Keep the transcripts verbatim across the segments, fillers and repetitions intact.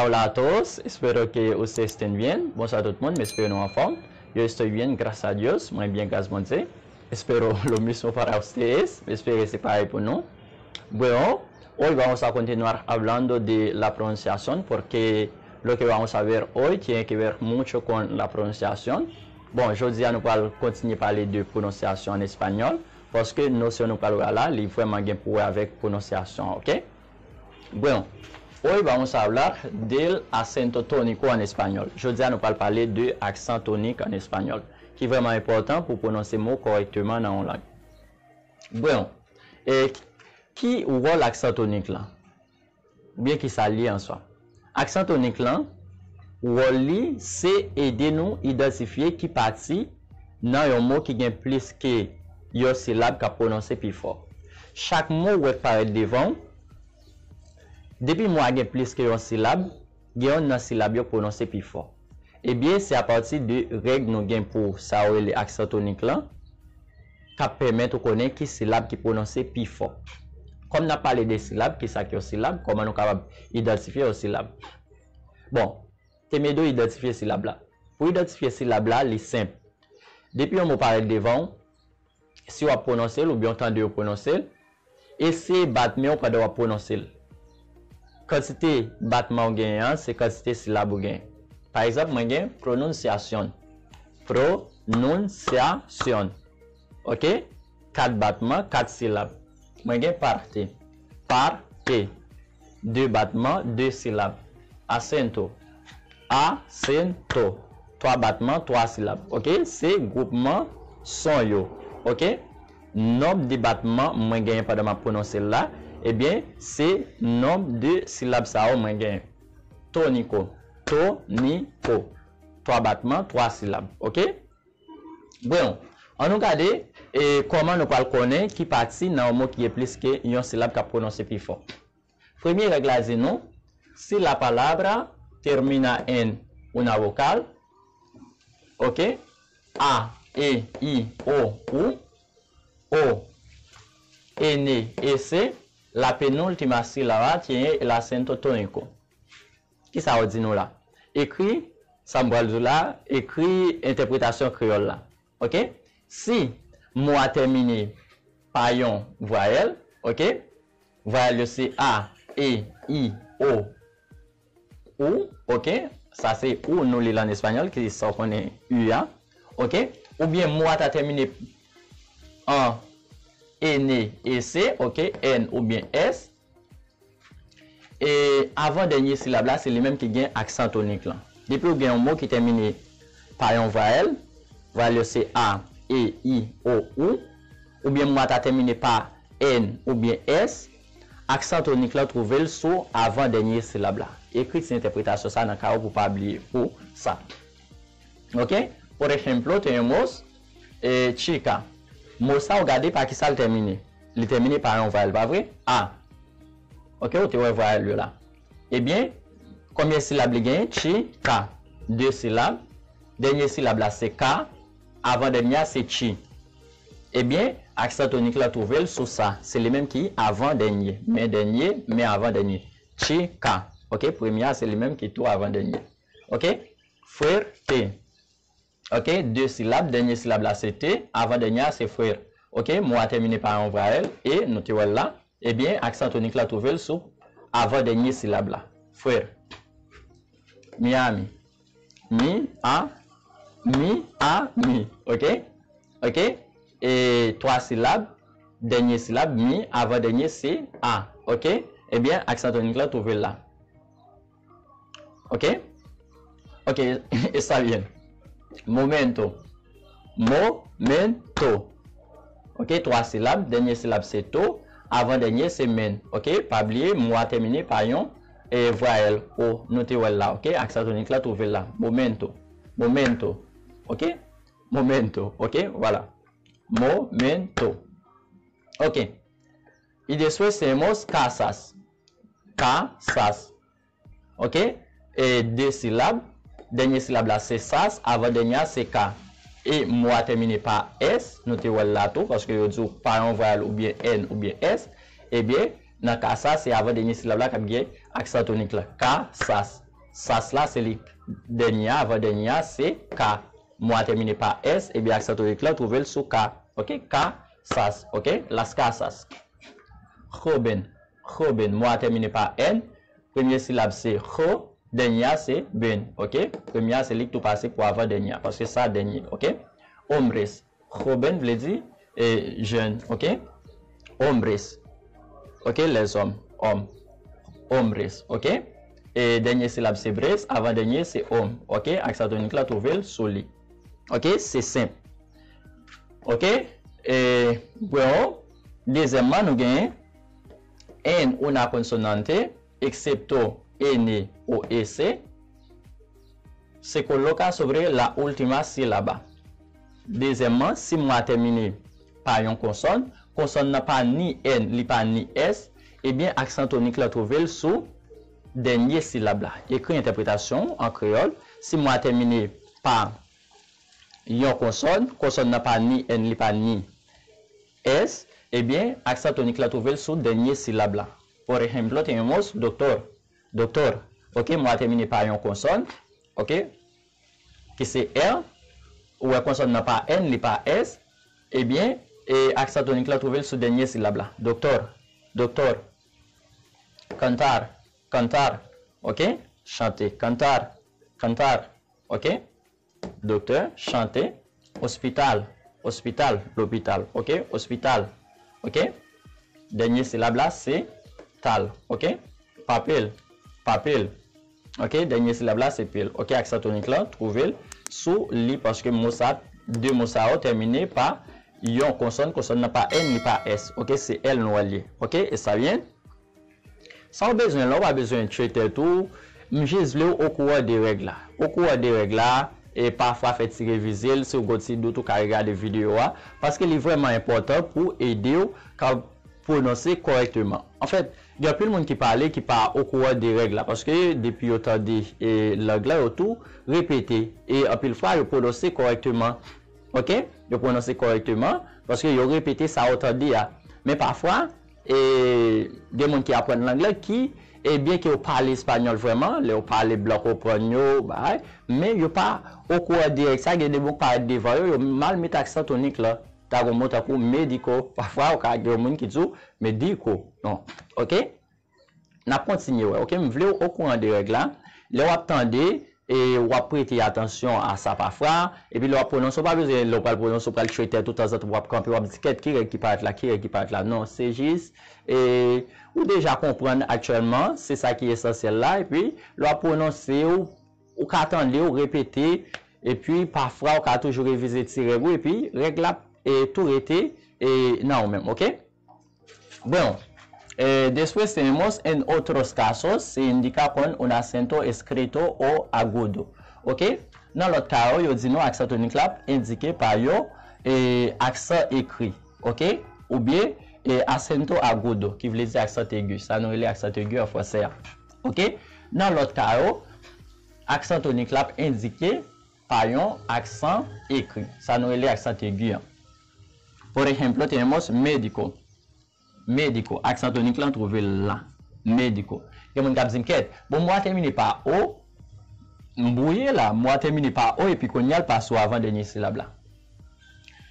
Hola a todos, espero que ustedes estén bien. Bonswa tout moun, m espere nou anfòm. Yo estoy bien, gracias a Dios, mwen byen gras Bondye. Espero lo mismo para ustedes, m espere se parèy pou nou. Bueno, hoy vamos a continuar hablando de la pronunciación porque lo que vamos a ver hoy tiene que ver mucho con la pronunciación. Bon, jodi a nou pral kontinye pale de pwononsyasyon an espanyòl, paske nosyon nou pral wè la, li vrèman gen pou wè avèk pwononsyasyon, oke? Bueno, hoy vamos a hablar del acento tónico en español. Jodi a nou pral pale de aksan tonik an espanyòl, ki vrèman enpòtan pou pwononse mo kòrèkteman nan yon lang. Bueno, e ki wòl aksan tonik lan? Oubyen ki sa l ye an swa? Aksan tonik lan, wòl li se ede nou idantifye ki pati nan yon mo ki gen plis ke yon silab k ap pwononse pi fò. Chak mo ou wè k parèt devan w, depi mo a gen plis ke yon silab, gen yonn nan silab yo k pwononse pi fò. Ebyen, se apati de règ nou gen pou sa yo rele aksan tonik lan, k ap pèmèt ou konnen ki silab ki pwononse pi fò. Kòm n ap pale de silab, ki sa k yon silab, kòman nou kapab idantifye yon silab? Bon, te m ede w idantifye silab la. Pou idantifye silab la, li senp. Depi yon mo parèt devan w, si w ap pwononse l oubyen w tande yo pwononse l, eseye bat men w pandan w ap pwononse l. Kantite batman w genyen an, se kantite silab ou genyen. Pa egzanp, mwen gen pronunciación. Pronunciación. Oke? Kat batman, kat silab. Mwen gen parte. Parte. De batman, de silab. Acento. Acento. Twa batman, twa silab. Oke? Se gwoupman son yo. Oke? Nonb de batman mwen genyen pandan m ap pwononse l la, ebyen, se nonb de silab sa yo mwen genyen. Tónico. Tónico. Twa batman, twa silab. Oke? Bon, ann nou gade e kòman nou pral konnen ki pati nan yon mo ki gen plis ke yon silab k ap pwononse pi fò. Premye règ la di nou, si la palabra termina en una vocal, oke, a, e, i, o, u, o, ene, ese, la penúltima sílaba tiene el acento tónico. Ki sa yo di nou la? Ekri, sa m pral di w la, ekri entèpretasyon kreyòl la. Oke? Si mo a tèmine pa yon vwayèl, oke? Vwayèl yo se a, e, i, o, u, oke? Sa se u, nou li l an espanyòl, ki sa w konnen u a, oke? Oubyen mo a ta tèmine an ene, ese, oke? N oubyen s. E avan dènye silab la, se li menm ki gen aksan tonik lan. Depi w gen yon mo ki tèmine pa yon vwayèl, vwayèl yo se a, e, i, o, u, oubyen mo a ta tèmine pa n oubyen s, aksan tonik lan twouve l sou avan dènye silab la. Ekri ti entèpretasyon sa nan kawo pou w pa bliye pou sa. Oke? Por ejemplo, tenemos, eh, chica. Mo sa w gade pa ki sa l tèmine. Li tèmine pa yon vwayèl, pa vre? A. Oke, ou te wè vwayèl yo la. Ebyen, konbyen silab li genyen? Chi, ka. De silab. Dènye silab la se ka. Avan dènye a se chi. Ebyen, aksan tonik la twouve l sou sa. Se li menm ki avan dènye. Men dènye, men avan dènye. Chi, ka. Oke, premye a se li menm ki tou avan dènye. Oke? Fuerte. Oke, de silab, dènye silab la se te, avan dènye a se frère. Oke, mo a tèmine pa yon vwayèl, e, nou te wè l la. Ebyen, aksan tonik la twouve l sou avan dènye silab la. Frère. Miami. Mi, a, mi, a, mi. Oke? Oke? E twa silab, dènye silab, mi, avan dènye se a. Oke? Ebyen, aksan tonik la twouve l la. Oke? Oke, está bien. Momento. Momento. Oke, twa silab, dènye silab se to, avan dènye se men. Oke, pa bliye, mo a tèmine pa yon, e, vwayèl o, nou te wè l la, oke? Aksan tonik la twouve l la. Momento. Momento. Oke? Momento. Oke, vwala. Momento. Oke. Y después tenemos casas. Casas. Oke? E de silab. Dènye silab la se sas, avan dènye a se ka. E mo a tèmine pa s, nou te wè l la tou, paske yo di w pa yon vwayèl oubyen n oubyen s. Ebyen, nan ka sa, se avan dènye silab la k ap gen aksan tonik la. Ka, sas. Sas la, se li dènye a, avan dènye a, se K. Mo a tèmine pa S, ebyen aksan tonik lan twouve l sou K. Ok, K, Sas, ok, Las Casas. Joven, joven, mo a tèmine pa N, premye silab se jo, dènye a se ben, ok? Premye a se li k tou pase pou avan dènye a, paske sa dènye, ok? Hombres, joven vle di e, jèn, ok? Hombres, ok? Lèzòm, òm. Hombres, ok? E dènye silab se bres, avan dènye se òm, ok? Aksan tonik la twouve l sou li. Ok? Se senp. Ok? E, bon, dezyèmman, nou genyen en una consonante, excepto N o S, se coloca sobre la última sílaba. Dezyèmman, si mo a tèmine pa yon konsòn, konsòn nan pa ni N, li pa ni S, ebyen aksan tonik la twouve l sou dènye silab la. Ekri entèpretasyon an kreyòl. Si mo a tèmine pa yon konsòn, konsòn nan pa ni N, li pa ni S, ebyen aksan tonik la twouve l sou dènye silab la. Por ejemplo, tenemos doctor. Doctor. Ok, mo a tèmine pa yon konsòn, ok, ki se R. Ou wè konsòn nan pa N, li pa S. Ebyen, e aksan tonik la twouve l sou dènye silab la. Doctor, doctor. Cantar, cantar. Ok? Chante. Cantar, cantar. Ok? Doktè, chante. Hospital, hospital, lopital. Ok? Hospital. Ok? Dènye silab la se tal. Ok? Papel, papel. Ok? Dènye silab la se pel. Ok? Aksan tonik lan, twouve l sou li paske mo sa, de mo sa yo tèmine pa yon konsòn, konsòn nan pa N, li pa S. Ok? Se L nou wè l ye. Ok? Está bien? Sa w bezwen la, ou pa bezwen tchwe tèt ou. M jis vle w okouran de règ la. Okouran de règ la, e pafwa fè ti revize l, si w gen ti dout, ou ka regade videyo a, paske li vrèman enpòtan pou ede w ka pwononse kòrèkteman. Anfèt, gen anpil moun ki pale ki pa okouran de règ la, paske depi yo tande e lang la, yo tou repete, e anpil fwa, yo pwononse kòrèkteman. Ok? Yo pwononse kòrèkteman, paske yo repete sa yo tande a. Men pafwa, e, gen moun ki aprann lang la ki, e, byenke yo pale espanyòl vrèman, lè yo pale blan konprann yo, bagay, men yo pa okouran de règ sa, gen de mo k parèt devan yo, yo mal met aksan tonik la. Ta gon mo tankou médico, pafwa ou ka gen yon moun ki di w médico. Non. Ok? N ap kontinye wè, ok? M vle w okouran de règ la. Lè w ap tande, e w ap prete atansyon a sa pafwa, epi lè w ap pwononse, w pa bezwen, lè w pral pwononse, w pral tchwe tèt ou tanzantan, w ap kanpe, w ap di, "Kèt, ki règ ki parèt la, ki règ ki parèt la?" Non, se jis, e, ou deja konprann aktyèlman, se sa ki esansyèl la, epi lè w ap pwononse, ou, ou ka tande, ou repete, epi pafwa, ou ka toujou revize ti règ ou, epi règ la, e, tou rete, e, nan ou menm, ok? Bon, eh, después tenemos en otros casos, se indica con un acento escrito o agudo. Ok? Nan lòt ka yo, yo di nou aksan tonik la ap endike pa yon, eh, aksan ekri. Ok? Oubyen, eh, acento agudo, ki vle di aksan egi. Sa nou rele aksan egi an fransè a. Ok? Nan lòt ka yo, aksan tonik la ap endike pa yon aksan ekri. Sa nou rele aksan egi an. Por ejemplo, tenemos médico. Médico. Aksan tonik lan twouve l la. Médico. Gen moun k ap di m, "Kèt, bon, mo a tèmine pa o." M bwouye la. Mo a tèmine pa o, epi kounye a l pase w avan dènye silab la.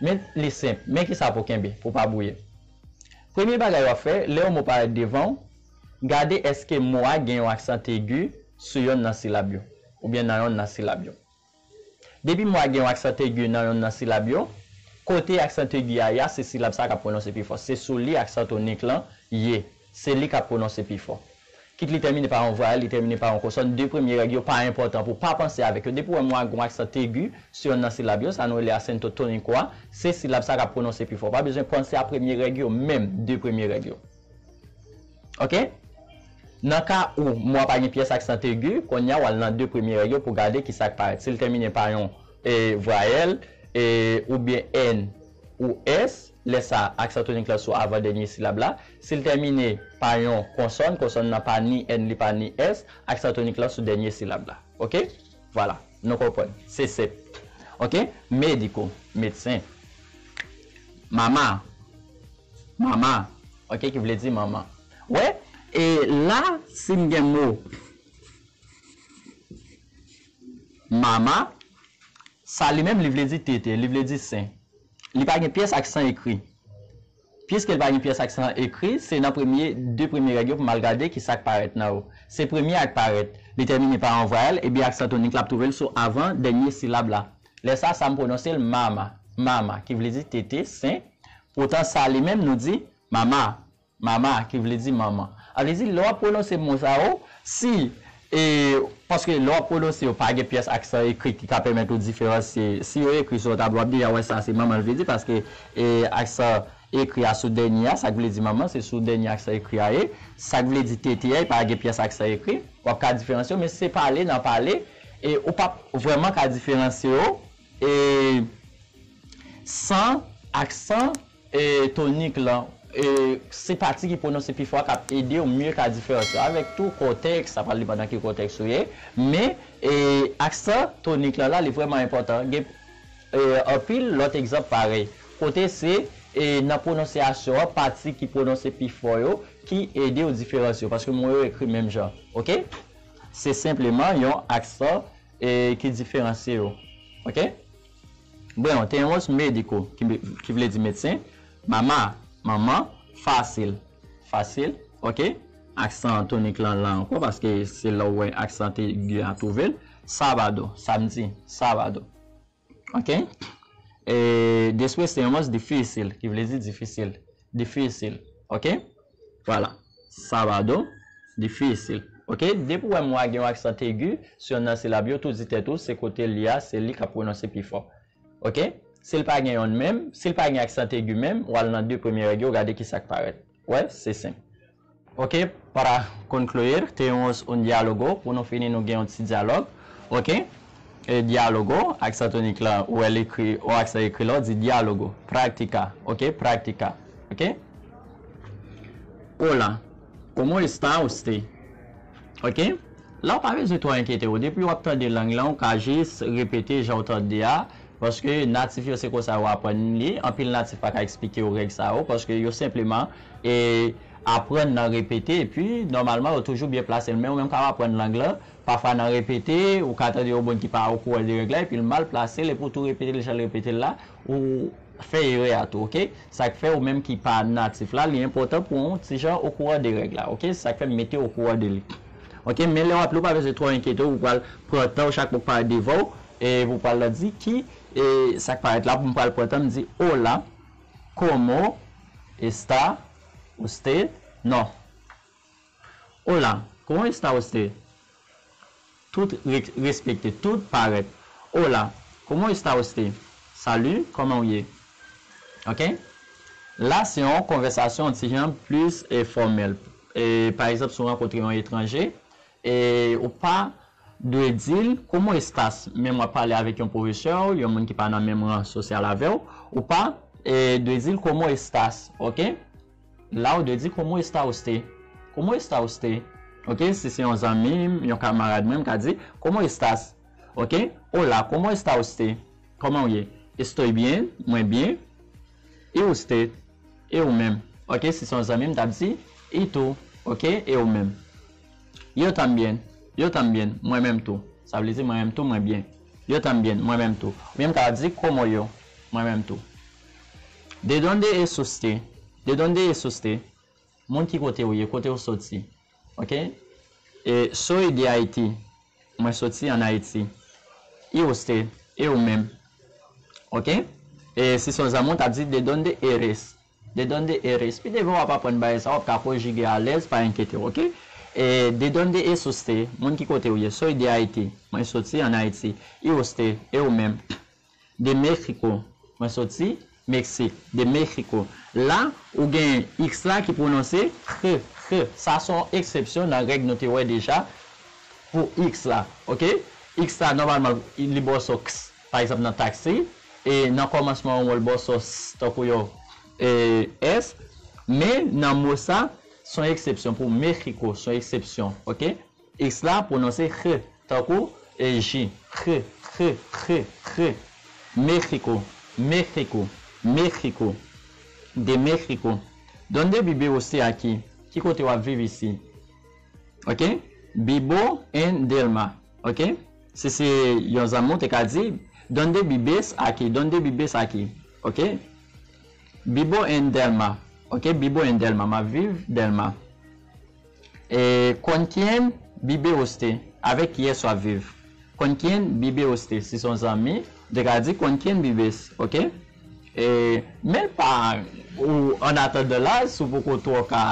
Men li senp. Men ki sa pou w kenbe, pou w pa bwouye. Premye bagay w ap fè, lè yon mo parèt devan w, gade èske mo a gen yon aksan egi sou yonn nan silab yo, oubyen nan yonn nan silab yo. Depi mo a gen yon aksan egi nan yonn nan silab yo, kote aksan egi a ye a, se silab sa k ap pwononse pi fò. Se sou li aksan tonik lan ye. Se li k ap pwononse pi fò. Kit li tèmine pa yon vwayèl, li tèmine pa yon konsòn, de premye règ yo pa enpòtan pou w pa panse avèk yo. Depi w wè mo a gen yon aksan egi sou yonn nan silab yo, sa nou rele acento tónico a, se silab sa k ap pwononse pi fò. Pa bezwen panse a premye règ yo, menm de premye règ yo. Ok? Nan ka ou mo a pa gen pyès aksan egi, kounye a w al nan de premye règ yo pou gade ki sa k parèt. Si l tèmine pa yon, e, vwayèl, e, oubyen N ou S, lè sa a, aksan tonik la sou avan dènye silab la. Si l tèmine pa yon konsòn, konsòn nan pa ni N, li pa ni S, aksan tonik la sou dènye silab la. Ok? Vwala. Nou konprann. Se senp. Ok? Médico, medsen. Mama, mama, ok, ki vle di manman. Wè, e la, si m gen mo, Mama, sa li menm li vle di tete, li vle di sen. Li pa gen pyès aksan ekri. Piske li pa gen pyès aksan ekri, se nan premye, de premye règ yo pou m al gade ki sa k parèt nan yo. Se premye a k parèt. Li tèmine pa yon vwayèl, ebyen aksan tonik la ap twouve l sou avan dènye silab la. Lè sa, sa m pwononse l mama, mama, ki vle di tete, sen. Poutan sa li menm nou di mama, mama, ki vle di manman. Sa vle di, lè w ap pwononse mo sa yo, si, e, paske lè w ap pwononse yo pa gen pyès aksan ekri ki ka pèmèt ou diferansye. Si yo ekri sou yon tablo, w ap deja wè sa se manman l vle di, paske, e, aksan ekri a sou dènye a, sa k vle di manman, se sou dènye aksan ekri a ye. Sa k vle di tete a, e pa gen pyès aksan ekri. W ap ka diferansye yo, men se pale nan pale, e ou p ap vrèman ka diferansye yo, e san aksan, e, tonik lan, e, se pati ki pwononse pi fò a k ap ede w mye ka diferansye avèk tou kontèks, sa pral depann nan ki kontèks ou ye, men, e, aksan tonik lan la, li vrèman enpòtan. Gen, e, anpil lòt egzanp parèy, kote se, e, nan pwononsyasyon an, pati ki pwononse pi fò yo, ki ede w diferansye yo, paske mo yo ekri menm jan, oke? Se senpleman yon aksan, e, ki diferansye yo, oke? Bueno, tenemos médico, ki, ki vle di medsen. Mama, manman, fácil, fasil, oke? Aksan tonik lan la ankò, paske se la w wè aksan aigu a twouve l. Sábado, samdi, sábado, oke? E después tenemos difícil, ki vle di difisil, difisil, oke? Vwala, sábado, difícil, oke? Depi w wè mo a gen yon aksan aigu sou yonn nan silab yo, tou di tèt ou, se kote l ye a, se li k ap pwononse pi fò. Oke? Si l pa gen yonn menm, si l pa gen aksan aigu menm, w al nan de premye règ yo, w gade ki sa k parèt. Wè, se senp. Oke, para concluir, tenemos un diálogo. Pou nou fini, nou gen yon ti dyalòg. Oke? E diálogo, aksan tonik la, ou wè l ekri, ou aksan ekri la, ou di diálogo. Práctica. Oke? Práctica. Oke? Hola, ¿cómo está usted? Oke? La, ou pa bezwen twò enkyete w. Depi w ap tande lang lan, ou ka jis repete jan w tande a. Paske natif yo se konsa yo aprann li. Anpil natif pa ka eksplike yo règ sa yo. Paske yo senpleman, e, aprann nan repete. Epi, nòmalman, yo toujou byen plase l. Men ou menm k ap aprann lang lan, pafwa nan repete, ou ka tande yon moun ki pa okouran de règ la, epi l mal plase l, epi w tou repete l jan l repete l la, ou fè erè a tou, oke? Sa k fè ou menm ki pa natif la, li enpòtan pou w ti jan okouran de règ la, oke? Sa k fè m mete w okouran de li. Oke, men lè w ap li, ou pa bezwen twò enkyete w, ou pral pran tan w chak mo k parèt devan w, e pou pral di ki, e sa k parèt la, pou m pral pran tan m di, hola, ¿cómo está usted? Non. Hola, ¿cómo está usted? Tout re-, respekte, tout parèt. Hola, ¿cómo está usted? Salut, kòman w ye? Oke? La, se yon konvèsasyon yon ti jan plis, e, fòmèl. E, pa egzanp, si w rankontre yon etranje, e, ou pa dwe di l, ¿cómo estás? Menm w ap pale avèk yon pwofesè, yon moun ki pa nan menm ran sosyal avè w, ou pa, e, dwe di l, ¿cómo estás? Oke? La, ou dwe di, ¿cómo está usted? ¿Cómo está usted? Oke, si se yon zanmi m, yon kamarad mwen, m ka di, ¿cómo estás? Oke? Hola, ¿cómo está usted? Kòman w ye? Estoy bien, mwen byen. ¿Y usted? E ou menm? Oke, si se yon zanmi m, m t ap di, ¿y tú? Oke, e ou menm? Yo también, yo también, mwen menm tou. Sa vle di, mwen menm tou, mwen byen. Yo también, mwen menm tou. Oubyen m ka di, ¿cómo yo? Mwen menm tou. ¿De dónde es usted? ¿De dónde es usted? Moun ki kote w ye, kote w soti. Oke? E, soy de Haití. Mwen soti ann Ayiti. ¿Y usted? E ou menm? Oke? E si se yon zanmi w, t ap di, ¿de dónde eres? ¿De dónde eres? Pi devan w ap aprann bagay sa, w ap ka konjige alèz, pa enkyete w, oke? E, ¿de dónde es usted? Moun ki kote w ye? Soy de Haití. Mwen soti ann Ayiti. ¿Y usted? E ou menm? De México. Mwen soti Meksik. De México. La, ou gen X la ki pwononse X, X. Sa se yon eksepsyon nan règ nou te wè deja pou X la. Oke? X la, nòmalman, li ba w son X. Pa egzanp, nan taksi. E nan kòmansman yon mo, li ba w son S, tankou yon, e, S. Men, nan mo sa, se yon eksepsyon pou México. Se yon eksepsyon. Oke? X la pwononse X, tankou, e, J. X, X, X, X. México, México, México. De México. ¿Dónde vive usted aquí? Ki kote w ap viv isi? Oke? Vivo en Delma. Oke? Si se yon zanmi w, te ka di, ¿Dónde vives aquí? ¿Dónde vives aquí? Ok? Vivo en Dèlma. Ok? Vivo en Dèlma. M ap viv Dèlma. E, ¿con quién vive usted? Avèk kiyès w ap viv? ¿Con quién vive usted? Si se yon zanmi, ou te ka di, ¿Con quién vives? Ok? E, men pa, ou, an atandan la, si w poko twò ka,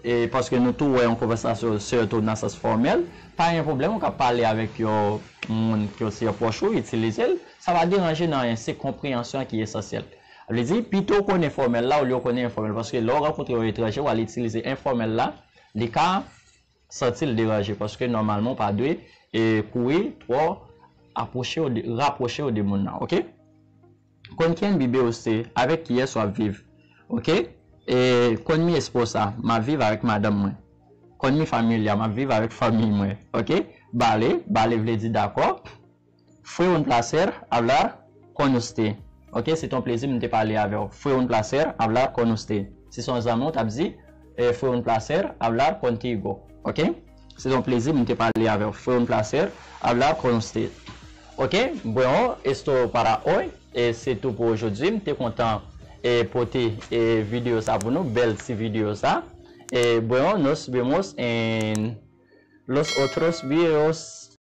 e, paske nou tou wè yon konvèsasyon, sirtou nan sans fòmèl, pa gen pwoblèm, ou ka pale avèk yon moun ke se yon pwòch ou, itilize l, sa pa deranje nan anyen, se konpreyansyon an ki esansyèl. Vle di, pito w konnen fòmèl la olye w konnen enfòmèl, paske lè w rankontre yon etranje, w al itilize enfòmèl la, li ka santi l deranje, paske nòmalman w pa dwe, e, kouri twò apwoche w de, rapwoche w de moun nan, ok? ¿Con quién vive usted? Avèk kiyès w ap viv? Ok? E, ¿con mi esposa? M ap viv avèk madanm mwen. ¿Con mi familia? M ap viv avèk fanmi mwen. Ok? Vale, vale vle di dakò. Fue un placer hablar con usted. Ok? Se te yon plezi m te pale avè w. Fue un placer hablar con usted. Si se yon zanmi w, t ap di, e, Fue un placer hablar contigo. Ok? Se te yon plezi m te pale avè w. Fue un placer hablar con usted. Ok? Bueno, esto para hoy. E se tou pou ojodwi. M te kontan, e, pote, e, videyo sa pou nou. Bèl ti videyo sa. E, bueno, nos vemos en los otros videos.